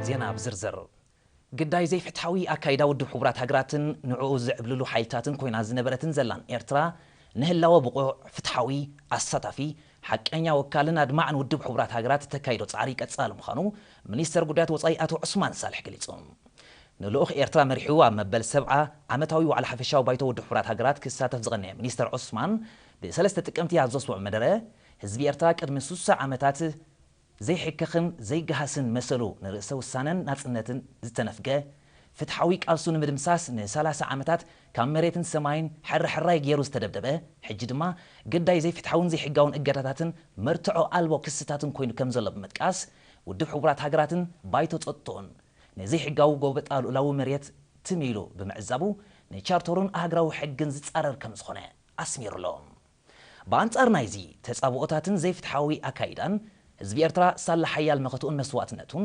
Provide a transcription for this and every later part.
ዜና ብዝርዝር። ግዳይ ዘይፍትሓዊ ኣካይዳ ውድብ ሕቡራት ሃገራትን ንዕኡ ዝዕብልሉ ሓይልታትን ኮይና ዝነበረትን ዘላን ኤርትራ፣ ንህላወ ብቑዕ፣ ፍትሓዊ፣ ኣሳታፊ፣ ሓቀኛ፣ ወካልን ኣድማዕን ውድብ ሕቡራት ሃገራት እተካይዶ ጻዕሪ ቀጻሊ ምዃኑ ሚኒስተር ጉዳያት ወጻኢ ኣቶ ዑስማን ሳልሕ ገሊጹ። ንልኡኽ ኤርትራ መሪሑ ኣብ መበል ሰብዓ ዓመታዊ ዋዕላ ሓፈሻዊ ባይቶ ውድብ ሕቡራት ሃገራት ክሳተፍ ዝቐነየ ሚኒስተር ዑስማን፣ ብሰለስተ ጥቅምቲ ኣብ ዘስምዖ መደረ፣ ህዝቢ ኤርትራ ቅድሚ ሱሳ ዓመታት ዘይሕከኽን ዘይገሃስን መሰሉ ንርእሰ ውሳነን ናጽነትን ዝተነፍገ፣ ፍትሓዊ ቃልሱ ንምድምሳስ ንሰላሳ ዓመታት ካብ መሬትን ሰማይን ሕርሕራይ ገይሩ ዝተደብደበ፣ ሕጂ ድማ ግዳይ ዘይፍትሓውን ዘይሕጋውን እገዳታትን መርትዖ ኣልቦ ክስታትን ኮይኑ ከም ዘሎ ብምጥቃስ፣ ውድብ ሕቡራት ሃገራትን ባይቶ ጸጥትኡን ንዘይሕጋዊ ጎበጣ ልኡላዊ መሬት ትም ኢሉ ብምዕዛቡ፣ ንቻርተሩን ኣህግራዊ ሕግን ዝጻረር ከም ዝኾነ ኣስሚሩሎ። ብኣንጻር ናይዚ ተጻብኦታትን ዘይፍትሓዊ ኣካይዳን፣ ህዝቢ ኤርትራ ሳላ ሓያል መኸትኡን መስዋእትነቱን፣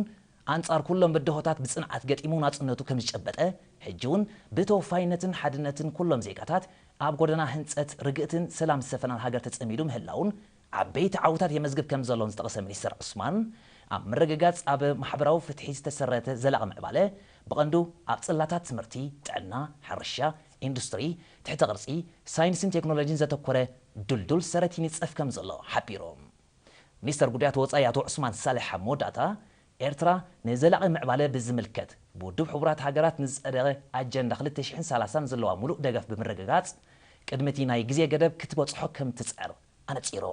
ኣንጻር ኩሎም ብድሆታት ብጽንዓት ገጢሙ ናጽነቱ ከም ዝጨበጠ፣ ሕጂ እውን ብተወፋይነትን ሓድነትን ኩሎም ዜጋታት ኣብ ጎደና ህንጸት ርግእትን ሰላም ዝሰፈናን ሃገር ተጸሚዱ ምህላውን ዓበይቲ ዓውታት የመዝግብ ከም ዘሎን ዝጠቐሰ ሚኒስተር ዑስማን፣ ኣብ ምርግጋጽ ኣብ ማሕበራዊ ፍትሒ ዝተሰረተ ዘላቒ ምዕባለ ብቐንዱ ኣብ ጽላታት ትምህርቲ፣ ጥዕና፣ ሕርሻ፣ ኢንዱስትሪ፣ ትሕተ ቅርጺ፣ ሳይንስን ቴክኖሎጂን ዘተኮረ ድልዱል ሰረት ይንጸፍ ከም ዘሎ ሓቢሩ። ሚኒስተር ጉዳያት ወጻኢ ኣቶ ዑስማን ሳልሕ ኣብ መወዳእታ፣ ኤርትራ ንዘላቒ ምዕባለ ብዝምልከት ብውድብ ሕቡራት ሃገራት ንዝጸደቐ ኣጀንዳ ክልተ ሽሕን ሰላሳን ዘለዋ ምሉእ ደገፍ ብምርግጋጽ፣ ቅድሚ እቲ ናይ ግዜ ገደብ ክትበጽሖ ከም ትጽዕር ኣነጺሩ።